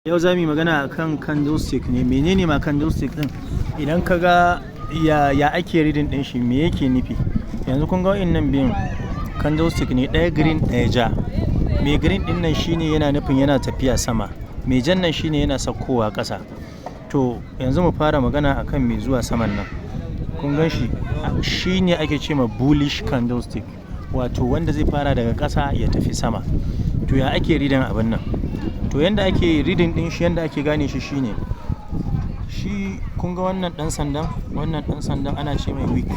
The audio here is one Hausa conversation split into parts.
Yau za mu yi magana akan candlestick ne. Menene ma candlestick ɗin? Idan ka ga ya ake reading ɗin shi, me yake nufi? Yanzu kun ga waɗannan biyun candlestick ne, ɗaya green, ɗaya ja. Mai green ɗin nan shine yana nufin yana tafiya sama. Mai jan nan shine yana saukowa ƙasa. To, yanzu mu fara magana akan mai zuwa saman nan. Kun gan shi? Shi ne ake ce ma bullish candlestick, wato wanda zai fara daga ƙasa ya tafi sama. To, ya ake reading abun nan? To, yanda ake reading ɗin shi, yanda ake gane shi shine, shi kun ga wannan ɗan sandan, wannan ɗan sandan ana ce mai wick.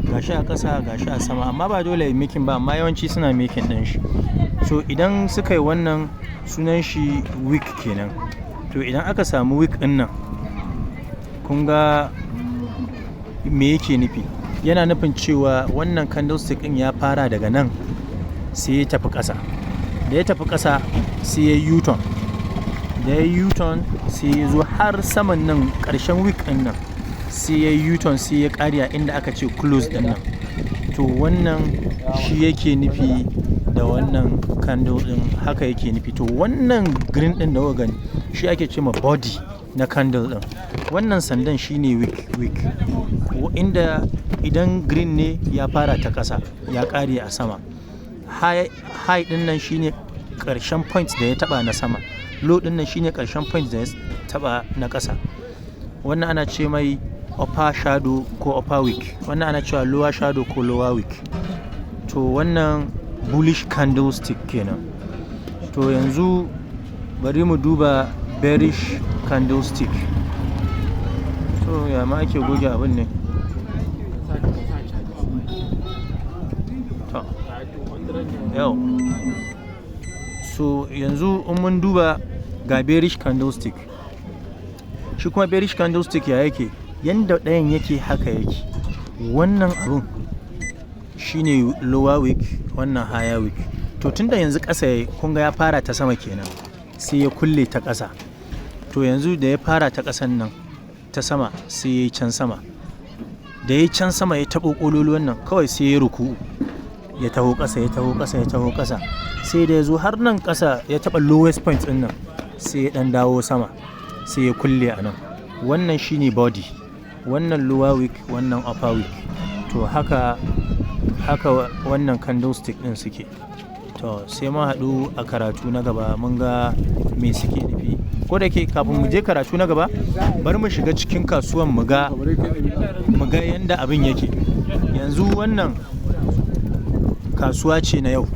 Gashi a ƙasa, gashi a sama, amma ba dole yayi making ba, amma yawanci suna making ɗin shi. So idan suka yi wannan, sunan shi wick kenan. To, idan aka samu wick ɗin nan, kun ga me yake nufi? Yana nufin cewa wannan candlestick ɗin ya fara daga nan sai ya tafi ƙasa. Da ya tafi ƙasa sai ya yi U-turn. Da ya yi U-turn sai ya zo har saman nan, ƙarshen wick ɗin nan, sai ya yi U-turn, sai ya ƙare a inda aka ce close ɗin nan. To, wannan shi yake nufi da wannan candle ɗin, haka yake nufi. To, wannan green ɗin da kuka gani, shi ake ce ma body na candle ɗin. Wannan sandan shine wick wick. Inda idan green ne, ya fara ta ƙasa ya ƙare a sama. High high ɗin nan shine ƙarshen point da ya taɓa na sama. Low ɗin nan shine ƙarshen point da ya taɓa na ƙasa. Wannan ana ce mai upper shadow ko upper wick. Wannan ana cewa lower shadow ko lower wick. To, wannan bullish candlestick kenan. To, yanzu bari mu duba bearish candlestick. To, ya ma ake goge abun ne? To, yau. So yanzu in mun duba ga bearish candlestick. Shi kuma bearish candlestick ya yake? Yanda ɗayan yake haka yake. Wannan abun shine lower wick, wannan higher wick. To, tunda yanzu ƙasa yayi, kun ga ya fara ta sama kenan, sai ya kulle ta ƙasa. To, yanzu da ya fara ta ƙasan nan ta sama, sai yayi can sama. Da yayi can sama, ya taɓo ƙololuwan nan kawai, sai ya ruku'u. Ya taho ƙasa, ya taho ƙasa, ya taho ƙasa. Sai da ya zo har nan ƙasa, ya taɓa lowest point ɗin nan, sai ya ɗan dawo sama, sai ya kulle a nan. Wannan shine body. Wannan lower wick, wannan upper wick. To, haka haka wannan candlestick ɗin suke. To, sai mun haɗu a karatu na gaba mun ga me suke nufi. Ko da yake kafin mu je karatu na gaba, bari mu shiga cikin kasuwan mu ga yanda abin yake. Yanzu wannan kasuwa ce na yau.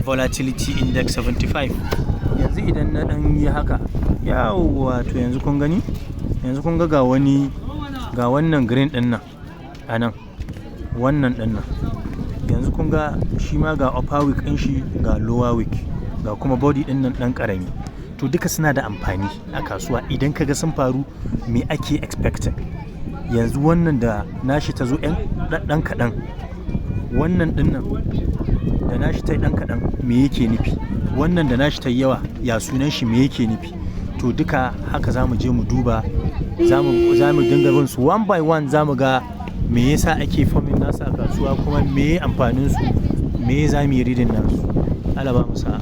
Volatility index 75. Yanzu idan na ɗan yi haka, yauwa, to yanzu kun gani? Yanzu kun ga wani, ga wannan green ɗin nan a nan. Wannan ɗin nan. Yanzu kun ga shi ma ga upper wick ɗin shi, ga lower wick, ga kuma body ɗin nan ɗan ƙarami. To, duka suna da amfani a kasuwa. Idan ka ga sun faru, me ake expecting? Yanzu wannan da nashi ta zo ɗan ɗan kaɗan. Wannan ɗin nan da nashi ta yi ɗan kaɗan, me yake nufi? Wannan da nashi ta yi yawa, ya sunan shi, me yake nufi? To, duka haka za mu je mu duba. Za mu dinga bin su one by one, za mu ga me yasa ake forming nasu a kasuwa, kuma me amfanin su, me za mu yi reading nasu. Allah ba mu sa'a.